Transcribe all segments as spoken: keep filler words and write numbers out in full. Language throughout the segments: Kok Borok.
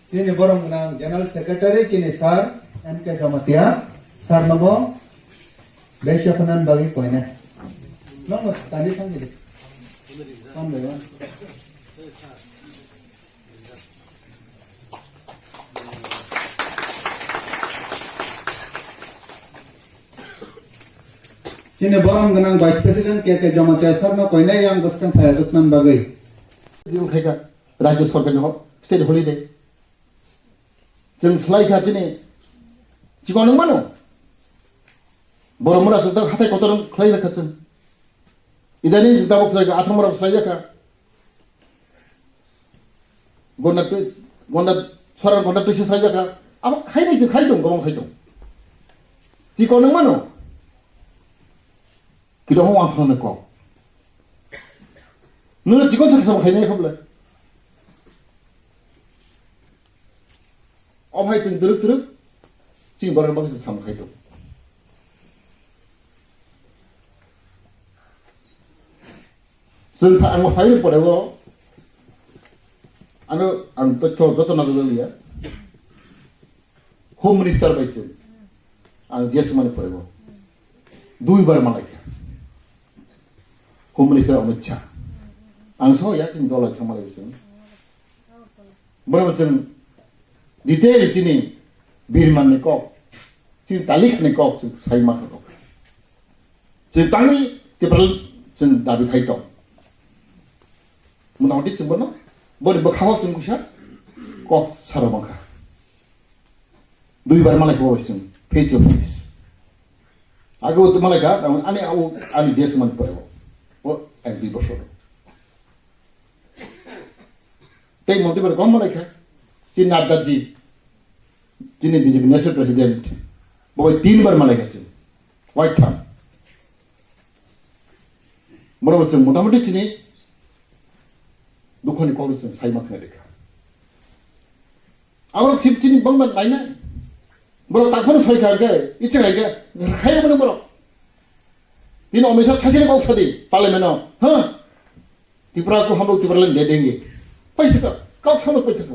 Chini borom gwnang General Secretary chini Sir M K Jamatia, Sir nobo Beisya phanan bagwi koinai. Nokno tani thangdi. One by one. Chini borom gwnang Vice President K K Jamatia sir no koinai yang bwskang phaya juknan bagwi. Yung khaika Rajya Sarkar ni ho-, state holiday. Chwng slai kha chini chikon wng mano. Boromura chwng tak hatai kotor wng khlai rwkha chwng. Idani tabuk slai kha, athomora slai kha. Gonda twi, gonda, sora gonda twisa slai kha. Abo khaini chwng khai tong, gomong khai tong. Chikon wng mano. Kidong wng thang ne kok. Nuna chikon sa sa khai ne khoble. O bhai, chwng duruk duruk, chini borok bagwi chwng samung khai tongo. Chwng pha-, ang phaini pore o, ano ang totho joto na joto liya. Home Minister bai chwng, ang G S mani pore o. Dui bar malai kha. Home Minister Amit Shah. Ang so ya chini dol thang malai chwng. Bono chwng detail chini birman ni kok, chini talik ni kok chwng sai ma kha kok. Chwng tangwi Tipra chwng dabi khai tong. Mota moti chwng bono, boni bwkha o chwng kusa kok saro bangkha. Dui bar malai kha bo chwng face to face. Age o malai kha, ani, ani G S man pore o. O ek dui bosor. Tei monti bai kom malai kha. Chini Nadda ji, chini B J P National President, bo bai tin bar malai kha chwng. Wai tham. Borok chwng mota moti chini dukhoni kok chwng sai ma khna rikha. Aborok chini bangma naina. Borok takphano soi kha khe, icha kha khe, khaya mano borok. Tini omisa thasini kok sadi, parliament o, ha? Tripura ko hamrok Tripura le de denge. Paisa ka, kok samo paisa ka.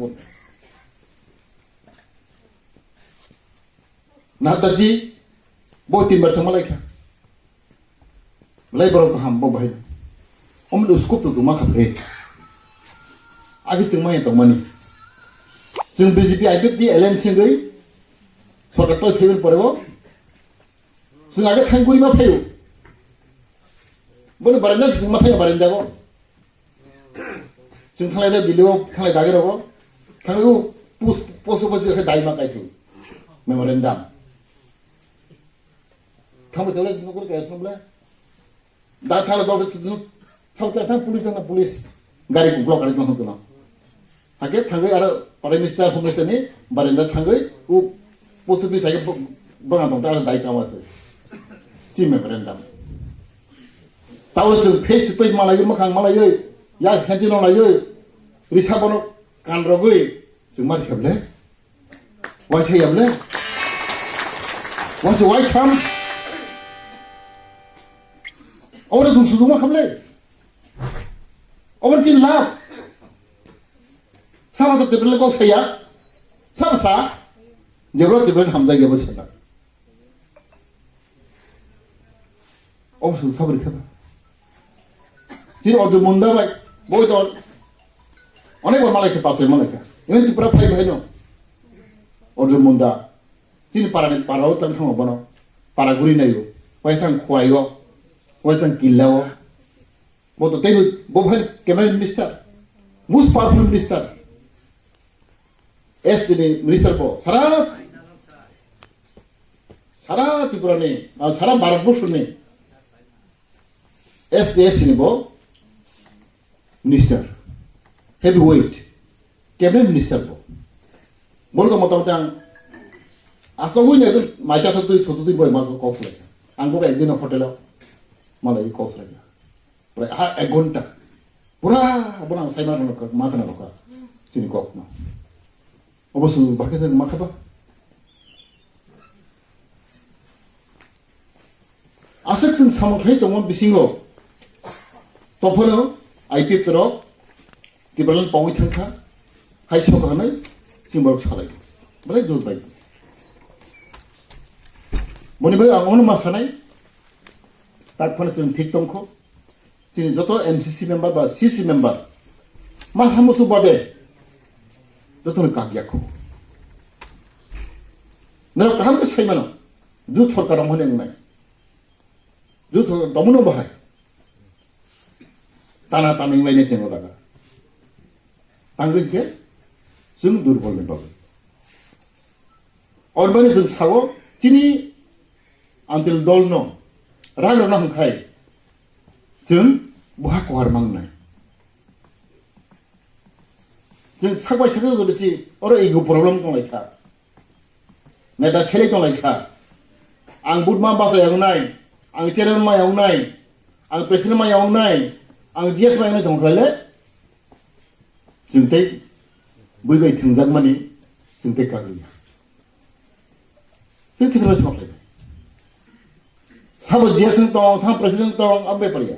Nadaji, bo tin bar thangma lai kha. Lai borok kaham, bo bahai. Om le scope to tuma kha bre. Agi chwng mai tong mani. Chwng B J P I P F T alliance singwi, sorkar toi phaiwi pore o. Chwng age thang guri ma phaio. Boni barenda chwng ma thang barenda go. Chwng thanglai da Delhi o thanglai dagi rogo. Thangwi o post, post office khe dai ma kai thung. Memorandum. Thangwi tole nokor kaya sumle. Da thangla dol ke thang thang police thang police. Gari ku block gari thang thang. Hake thangwi aro Prime Minister, Home Minister ni barenda thangwi u post office age bang bang ta dai kama tu. Chi memorandum. Tao chwng face to face malai, mwkhang malai, ya khenchi no lai, risa bono kan rogwi chwng mar kheble. Wai sai yable. Wai sai wai kham. Ora chwng sujuma khamle. Oban chin lab. Sama to table kok saya. Sama sa. Jebro table hamjak jebro sana. Obo sung sabri kheba. Tini Arjun Munda bai, boi to onek bar malai khe, pasai malai khe. Even Tripura phai bai no. Arjun Munda. Tini para ni para o tang thang bono. Para guri nayo. Wai thang khwai o. Wai thang killa o. Bo to tei bo bhai cabinet minister, most powerful minister, S T ni minister bo sara, sara Tripura ni, ah, sara Bharat Borsho ni S T S C ni bo minister, heavyweight, cabinet minister bo. Bo to motamoti ang asogwi nai macha thotwi thotwi bo ma kok khlai. Ang bo ekdin hotel o malai kok khlai. Prai ha ek ghonta. Pura abono ang sai ma rwkha, ma khna rwkha. Chini kok no. Obo sung bakhe sung ma khaba. Aswk chwng samung khlai tongo bisingo. Tophono I P F rok Tipraland pogwi thangkha. Hai sok hanai. Chini borok salai. Belai jut bai. Boni bai ang ono ma sanai. Tak phano chwng thik tongkho. Chini joto M C C member ba C C member. Ma samusu bade. Joto ni kak yakho. Nero kaham ke sai mano. Jut sorkar ang hone nai. Jut sorkar domono bahai. Tana taming lainai chenglo daga. Tangwi khe chwng durbol ni bagwi. Orbani chwng sao chini antil dolno rang rwna hwnkhai chwng buha kohar mangnai. Chwng sakbai sakhe jodi si oro ego problem tonglaikha. Neta selai tonglaikha. Ang bud ma basa yawnai, ang chairman ma yawnai, ang president ma yawnai, ang G S ma yawnai tongkhlaile. Chwng tei bui bai thwngjakmani chwng tei kagliya. Chwng thikra sokhlai. Sabo G S tong, sabo president tong, abo bepar ya.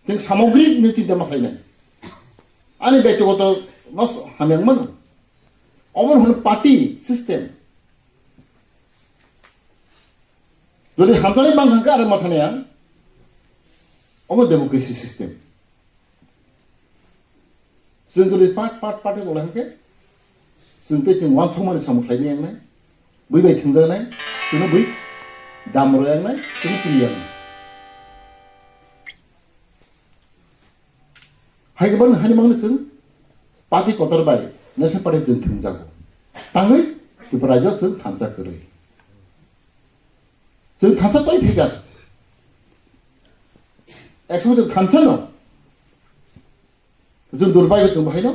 Chwng samogrik ni chinta ma khlainai. Ani bektigoto nos hamyang mano. Omo hwn party system. Jodi hamjani bang hangka are mathani ang. Omo democracy system. Chwng jodi part part part wala hangke. Chwng tei chwng wansokmani samung khlaina yangnai. Bui bai thwngjaknai, chwngno bui dam rw yangnai, chwngno twi yangnai. Hai kwbang hani mangno chwng party kotor bai National Party chwng thwngjago. Tangwi Tripura rajyo chwng thansa kwrwi. Chwng thansa twi phikha. Ekso chwng thansa no. Chwng durbai chwng bahai no.